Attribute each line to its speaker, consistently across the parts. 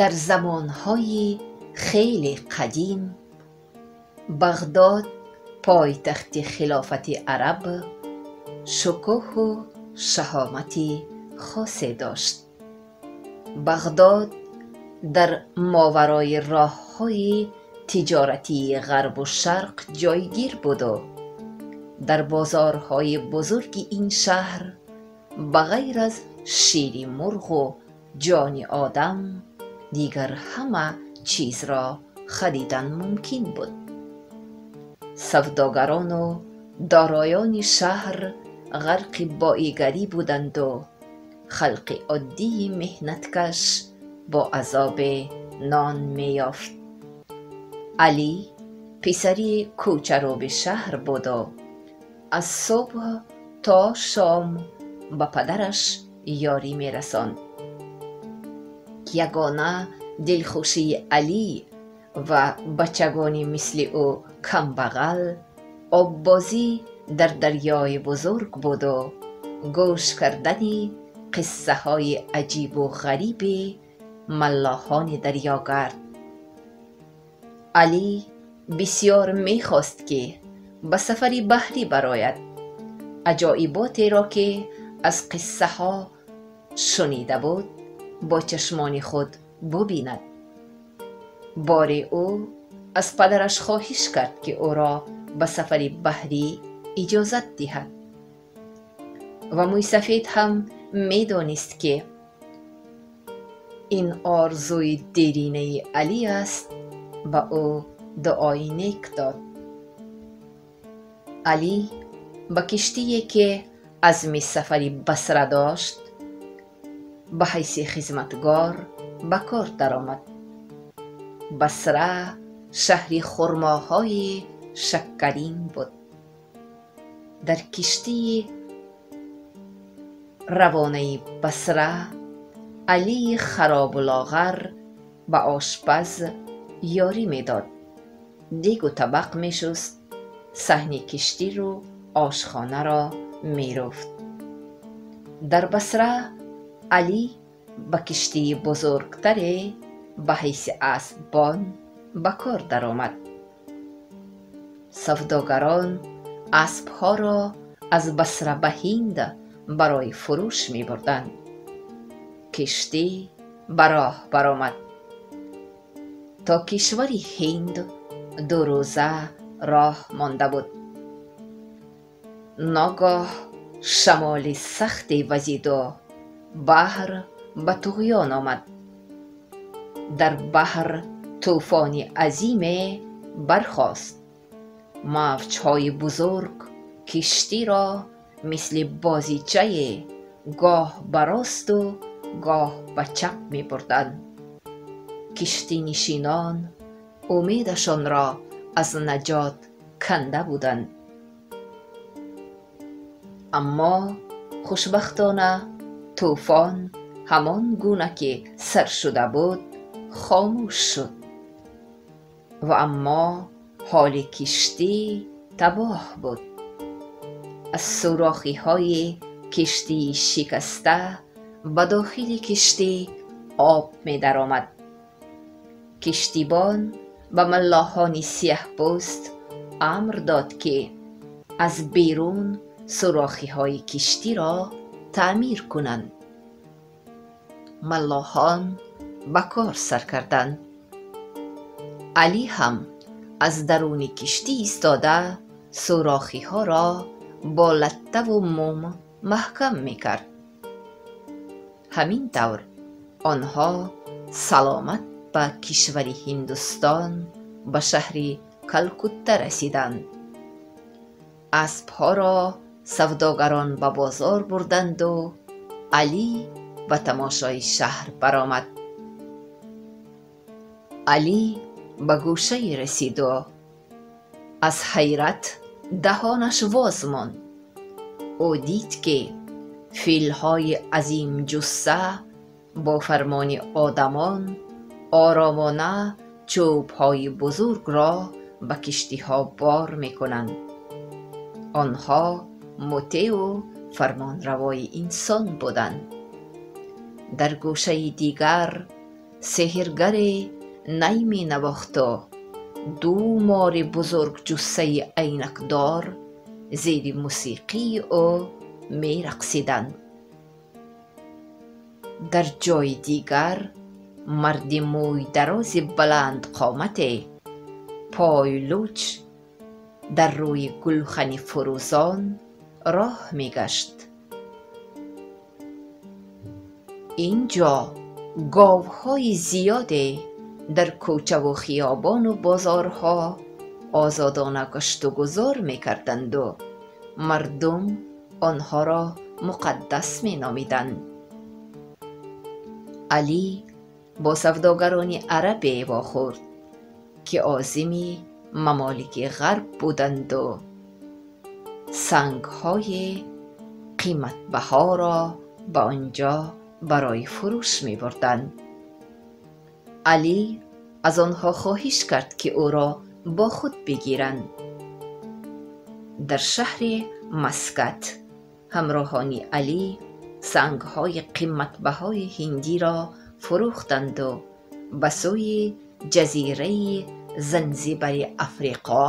Speaker 1: Дар замонҳои хеле қадим Бағдод, пойтахти хилофати араб, шукӯҳу шаҳомати хосе дошт. Бағдод дар моварои роҳҳои тиҷоратии ғарбу шарқ ҷойгир буду дар бозорҳои бузурги ин шаҳр ба ғайр аз шири мурғу ҷони одам дигар ҳама чизро харидан мумкин буд. Савдогарону дороёни шаҳр ғарқи боигарӣ буданду халқи оддии меҳнаткаш бо азобе нон меёфт. Алӣ писари кӯчаруби шаҳр буду аз субҳ то шом ба падараш ёрӣ мерасонд. Ягона дилхушии Алӣ ва бачагони мисли ӯ камбағал оббозӣ дар дарёи бузург буду гӯш кардани қиссаҳои аҷибу ғариби маллоҳони дарёгард. Алӣ бисёр мехост, ки ба сафари баҳрӣ барояд, аҷоиботеро, ки аз қиссаҳо шунида буд, бо чашмони худ бубинад. Боре ӯ аз падараш хоҳиш кард, ки ӯро ба сафари баҳрӣ иҷозат диҳад. Ва мӯйсафед ҳам медонист, ки ин орзуи деринаи Алӣ аст, ба ӯ дуои нек дод. Алӣ ба киштие, ки азми сафари Басра дошт, ба ҳайси хизматгор ба кор даромад. Басра шаҳри хурмоҳои шаккарин буд. Дар киштии равонаи Басра Алии харобулоғар ба ошпаз ёрӣ медод, дегу табақ мешуст, саҳни киштиру ошхонаро мерӯфт. Дар Басра Алӣ ба киштии бузургтаре ба ҳайси аспбон ба кор даромад. Савдогарон аспҳоро аз Басра ба Ҳинд барои фурӯш мебурданд. Киштӣ ба роҳ баромад. То кишвари Ҳинд 2 рӯза роҳ монда буд. Ногоҳ шамоли сахте вазиду баҳр ба туғён омад. Дар баҳр тӯфони азиме бархост. Мавҷҳои бузург киштиро мисли бозичае гоҳ ба росту гоҳ ба чап мебурданд. Киштинишинон умедашонро аз наҷот канда буданд. Аммо хушбахтона тӯфон ҳамон гуна ки сар шуда буд, хомӯш шуд. Ва аммо ҳоли киштӣ табоҳ буд. Аз сӯрохиҳои киштии шикаста ба дохили киштӣ об медаромад. Киштибон ба маллоҳони сияҳпӯст амр дод, ки аз берун сӯрохиҳои киштиро таъмир кунанд. Маллоҳон ба кор сар карданд. Алӣ ҳам аз даруни киштӣ истода, сӯрохиҳоро бо латтаву мум маҳкам мекард. Ҳамин тавр онҳо саломат ба кишвари Ҳиндустон, ба шаҳри Калкутта расиданд. Аспҳоро савдогарон ба бозор бурданду Алӣ ба тамошои шаҳр баромад. Алӣ ба гӯшае расиду аз ҳайрат даҳонаш воз монд. Ӯ дид, ки филҳои азимҷусса бо фармони одамон оромона чӯбҳои бузургро ба киштиҳо бор мекунанд. Онҳо мутеъу фармонравои инсон буданд. Дар гӯшаи дигар Сеҳргаре най менавохту ду мори бузургҷуссаи айнакдор зери мусиқии ӯ мерақсиданд. Дар ҷои дигар марди мӯйдарози баландқомате пойлуч дар рӯи гулхани фурӯзон роҳ мегашт. Ин ҷо говҳои зиёде дар кӯчаву хиёбону бозорҳо озодона гаштугузор мекарданду мардум онҳоро муқаддас меномиданд. Алӣ бо савдогарони арабе вохӯрд, ки озими мамолики ғарб буданду сангҳои қиматбаҳоро ба он ҷо барои фурӯш мебурданд. Алӣ аз онҳо хоҳиш кард, ки ӯро бо худ бигиранд. Дар шаҳри Маскат ҳамроҳони Алӣ сангҳои қиматбаҳои ҳиндиро фурӯхтанду ба сӯи ҷазираи Занзибари Африқо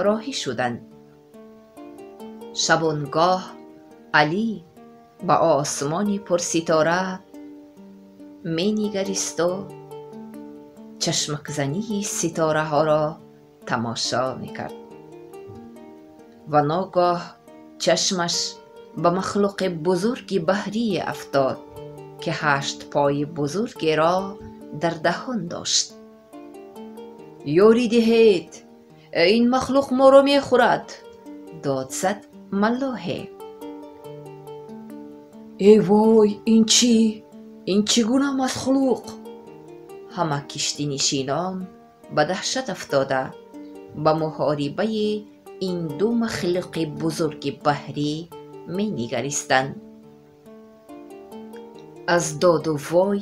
Speaker 1: роҳӣ шуданд. Шабонгоҳ Алӣ ба осмони пурситора менигаристу чашмакзании ситораҳоро тамошо мекард ва ногоҳ чашмаш ба махлуқи бузурги баҳрие афтод, ки ҳашт пои бузургеро дар даҳон дошт. Ёрӣ диҳед, ин махлуқ моро мехӯрад, дод зад маллоҳе. Эй вой, ин чӣ? Ин чӣ гуна махлуқ? Ҳама киштинишинон ба даҳшат афтода ба муҳорибаи ин ду махлуқи бузурги баҳрӣ менигаристанд. Аз доду вой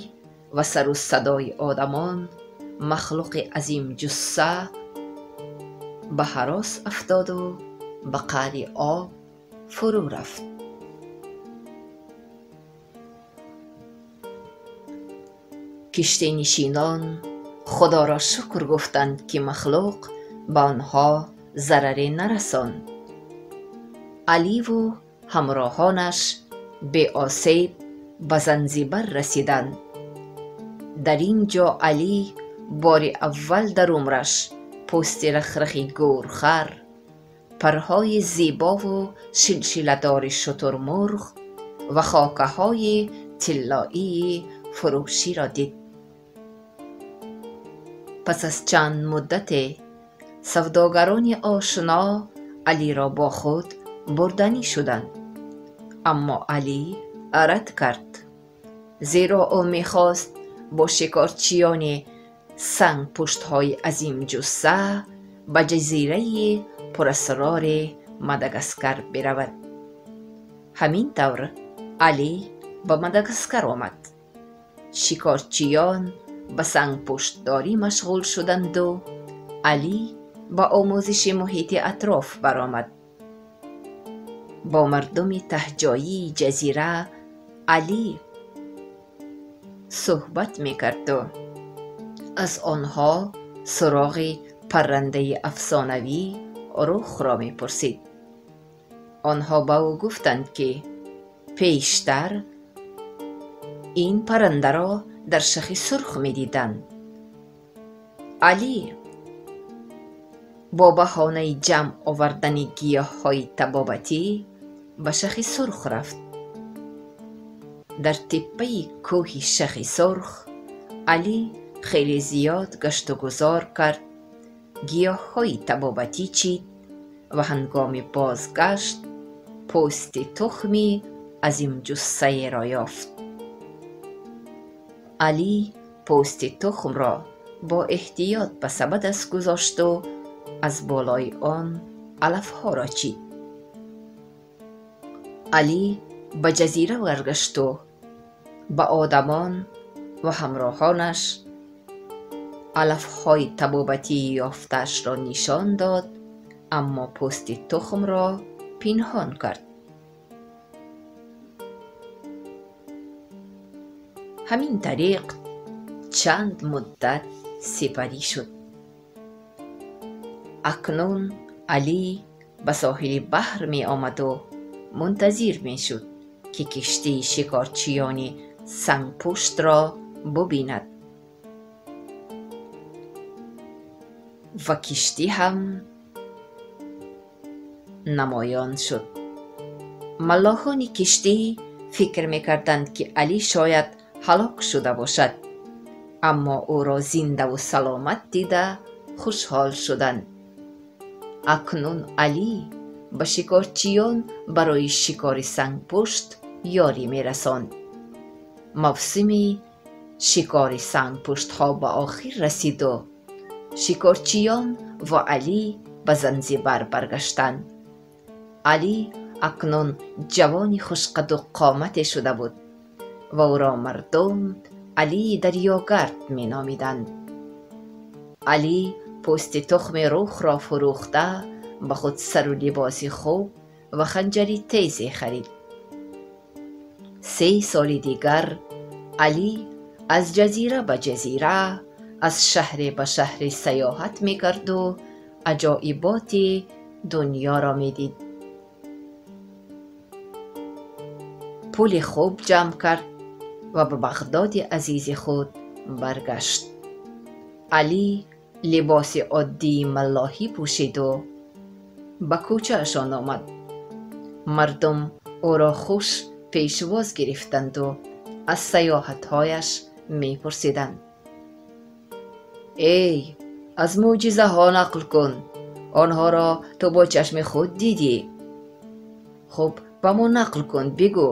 Speaker 1: ва сару садои одамон махлуқи азимҷусса ба ҳарос афтоду ба қаъри об фурӯ рафт. Киштинишинон худоро шукр гуфтанд, ки махлуқ ба онҳо зараре нарасонд. Аливу ҳамроҳонаш беосеб ба Занзибар расиданд. Дар ин ҷо Алӣ бори аввал дар умраш пӯсти рахрахи гӯрхар, парҳои зебову шилшиладори шутурмурғ ва хокаҳои тиллоии фурӯширо дид. Пас аз чанд муддате савдогарони ошно Алиро бо худ бурданӣ шуданд, аммо Алӣ рад кард, зеро ӯ мехост бо шикорчиёни сангпуштҳои азимҷусса ба ҷазираи пурасрори Мадагаскар биравад. Ҳамин тавр Алӣ ба Мадагаскар омад. Шикорчиён ба сангпуштдорӣ машғул шуданду Алӣ ба омӯзиши муҳити атроф баромад. Бо мардуми таҳҷоии ҷазира Алӣ суҳбат мекарду аз онҳо суроғи паррандаи афсонавӣ Рухро мепурсид. Онҳо ба ӯ гуфтанд, ки пештар ин паррандаро дар Шахи Сурх медиданд. Алӣ бо баҳонаи ҷамъ овардани гиёҳҳои табобатӣ ба Шахи Сурх рафт. Дар теппаи кӯҳи Шахи Сурх Алӣ хеле зиёд гаштугузор кард, гиёҳҳои табобатӣ чид ва ҳангоми бозгашт пӯсти тухми азимҷуссаеро ёфт. Алӣ пӯсти тухмро бо эҳтиёт ба сабадаш гузошту аз болои он алафҳоро чид. Алӣ ба ҷазира баргашту ба одамон ва ҳамроҳонаш алафҳои табобатии ёфтаашро нишон дод, аммо пӯсти тухмро пинҳон кард. Ҳамин тариқ Чанд муддат сипарӣ шуд. Акнун Алӣ ба соҳили баҳр меомаду мунтазир мешуд, ки киштии шикорчиёни сангпуштро бубинад. Ва киштӣ ҳам намоён шуд. Маллоҳони киштӣ фикр мекарданд, ки Алӣ шояд ҳалок шуда бошад, аммо ӯро зиндаву саломат дида хушҳол шуданд. Акнун Алӣ ба шикорчиён барои шикори сангпушт ёрӣ мерасонд. Мавсими шикори сангпуштҳо ба охир расиду шикорчиён ва Алӣ ба Занзибар баргаштанд. Алӣ акнун ҷавони хушқаду қомате шуда буд ва ӯро мардум Алии дарёгард меномиданд. Алӣ пӯсти тухми рухро фурӯхта ба худ сару либоси хуб ва ханҷари тезе харид. 3 соли дигар Алӣ аз ҷазира ба ҷазира, аз шаҳре ба шаҳре саёҳат мекарду аҷоиботи дунёро медид. Пули хуб ҷамъ кард ва ба Бағдоди азизи худ баргашт. Алӣ либоси оддии маллоҳӣ пӯшиду ба кӯчаашон омад. Мардум ӯро хуш пешвоз гирифтанду аз саёҳатҳояш мепурсиданд. Эй, аз мӯъҷизаҳо нақл кун, онҳоро ту бо чашми худ дидӣ. Хуб, ба мо нақл кун, бигӯ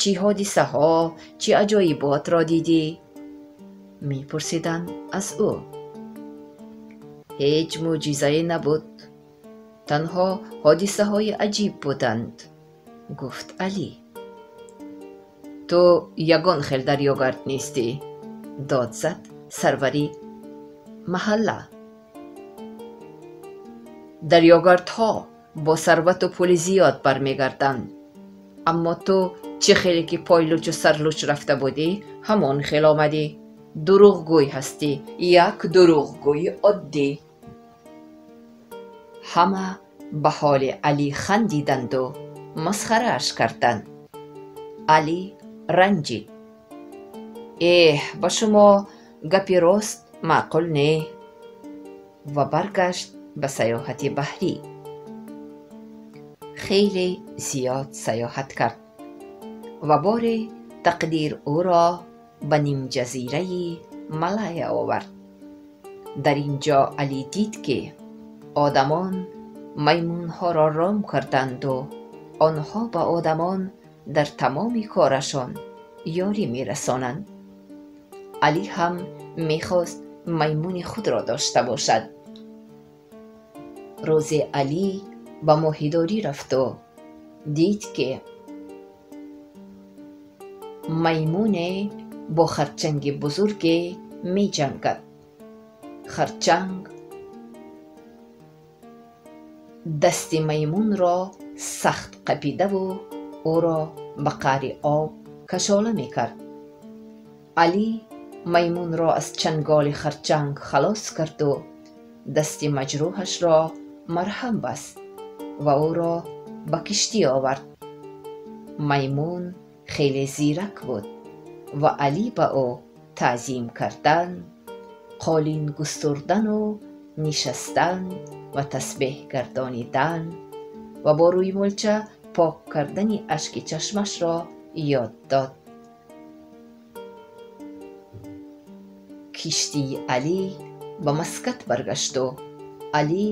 Speaker 1: чӣ ҳодисаҳо, чӣ аҷоиботро дидӣ? Мепурсиданд аз ӯ. Ҳеҷ мӯъҷизае набуд, танҳо ҳодисаҳои аҷиб буданд, гуфт Алӣ. Ту ягон хел дарёгард нестӣ, дод зад сарвари маҳалла. Дарёгардҳо бо сарвату пули зиёд бармегарданд, аммо ту чӣ хеле ки пойлучу сарлуч рафта будӣ, ҳамон хел омадӣ. Дурӯғгӯй ҳастӣ, як дурӯғгӯйи оддӣ. Ҳама ба ҳоли Алӣ хандиданду масхарааш карданд. Алӣ ранҷид. Эҳ, ба шумо гапи рост маъқул не. Ва баргашт ба саёҳати баҳрӣ. Хеле зиёд саёҳат кард ва боре тақдир ӯро ба нимҷазираи Малая овард. Дар ин ҷо Алӣ дид, ки одамон маймунҳоро ром карданду онҳо ба одамон дар тамоми корашон ёрӣ мерасонанд. Алӣ ҳам мехост маймуни худро дошта бошад. Рӯзе Алӣ ба моҳидорӣ рафту дид, ки маймуне бо харчанги бузурге меҷангад. Харчанг дасти маймунро сахт қапидаву ӯро ба қаъри об кашола мекард. Алӣ маймунро аз чанголи харчанг халос карду дасти маҷрӯҳашро марҳам баст ва ӯро ба киштӣ овард. Маймун хеле зирак буд ва Алӣ ба ӯ таъзим кардан, қолин густурдану нишастан ва тасбеҳ гардонидан ва бо рӯймолча пок кардани ашки чашмашро ёд дод. Киштии Алӣ ба Маскат баргашту Алӣ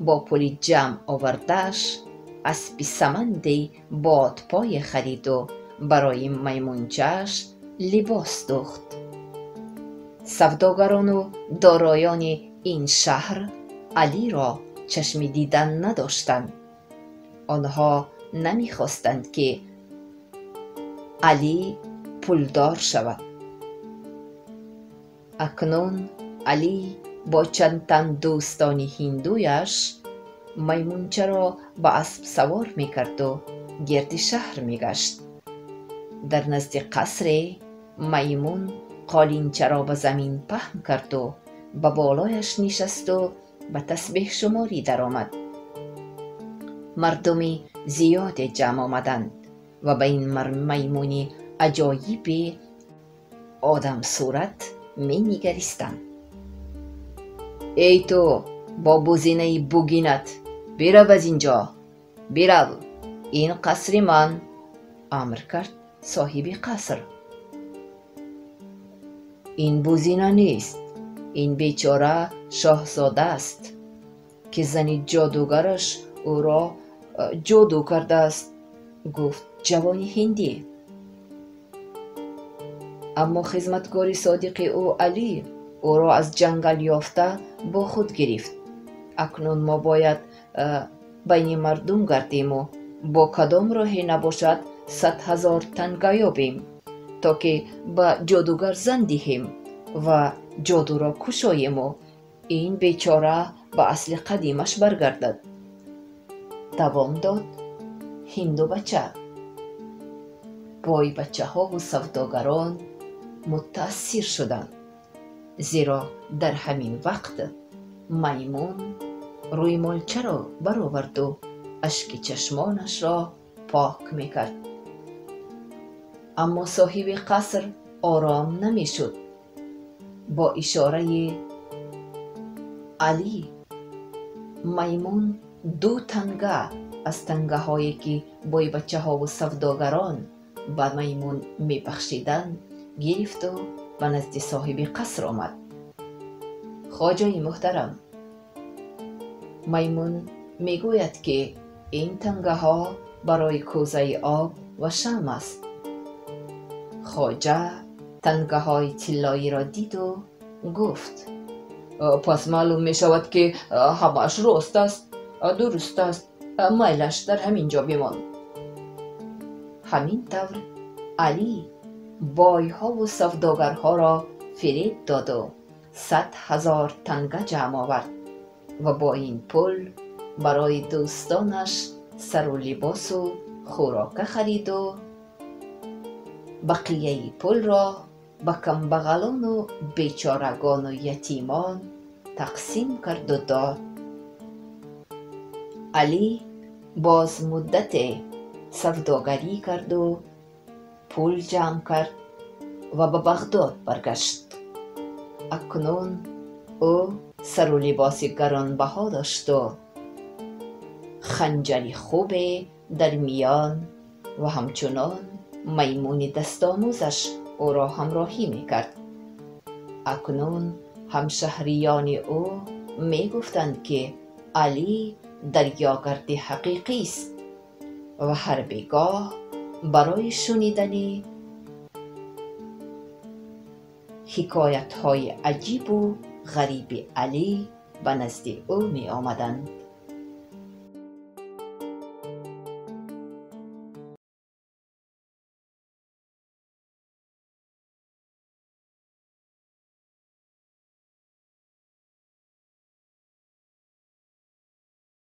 Speaker 1: бо пули ҷамъ овардааш аспи саманде бодпое хариду барои маймунчааш либос дӯхт. Савдогарону дороёни ин шаҳр Алиро чашми дидан надоштанд. Онҳо намехостанд, ки Алӣ пулдор шавад. Акнун Алӣ бо чанд тан дӯстони ҳиндуяш маймунчаро ба асп савор мекарду гирди шаҳр мегашт. Дар назди қасре маймун Қолинчаро ба замин паҳн карду ба болояш нишасту ба тасбеҳшуморӣ даромад. Мардуми зиёде ҷамъ омаданд ва ба ин маймуни аҷоиби одамсурат менигаристанд. Эй ту бо бузинаи бугинат, бирав аз ин ҷо, бирав, ин қасри ман, амр кард соҳиби қаср. Ин бузина нест, ин бечора шоҳзода аст, ки зани ҷодугараш ӯро ҷоду кардааст, гуфт ҷавони ҳиндӣ. Аммо хизматкори содиқи ӯ Алӣ ӯро аз ҷангал ёфта бо худ гирифт. Акнун мо бояд байни мардум гардиму бо кадом роҳе набошад 100 000 танга ёбем, то ки ба ҷодугар зан диҳем ва ҷодуро кушоему ин бечора ба асли қадимаш баргардад, давом дод ҳиндубача. Бойбачаҳову савдогарон мутаассир шуданд, зеро дар ҳамин вақт маймун рӯймолчаро бароварду ашки чашмонашро пок мекард. Аммо соҳиби қаср ором намешуд. Бо ишораи Алӣ маймун ду танга аз тангаҳое, ки бойбачаҳову савдогарон ба маймун мебахшиданд, гирифту ба назди соҳиби қаср омад. Хоҷаи муҳтарам, маймун мегӯяд, ки ин тангаҳо барои кӯзаи об ва шам аст. Хоҷа тангаҳои тиллоиро диду гуфт: Пас маълум мешавад, ки ҳамааш рост аст, дуруст аст, майлаш, дар ҳамин ҷо бимон. Ҳамин тавр Алӣ бойҳову савдогарҳоро фиреб доду 100 000 танга ҷамъ овард ва бо ин пул барои дӯстонаш сару либосу хӯрока хариду бақияи пулро ба камбағалону бечорагону ятимон тақсим карду дод. Алӣ боз муддате савдогарӣ карду пул ҷамъ кард ва ба Бағдод баргашт. Акнун ӯ сару либоси гаронбаҳо дошту ханҷари хубе дар миён ва ҳамчунон маймуни дастомӯзаш ӯро ҳамроҳӣ мекард. Акнун ҳамшаҳриёни ӯ мегуфтанд, ки Алӣ дарёгарди ҳақиқист ва ҳар бегоҳ барои шунидани ҳикоятҳои аҷибу ғариби Алӣ ба назди ӯ меомаданд.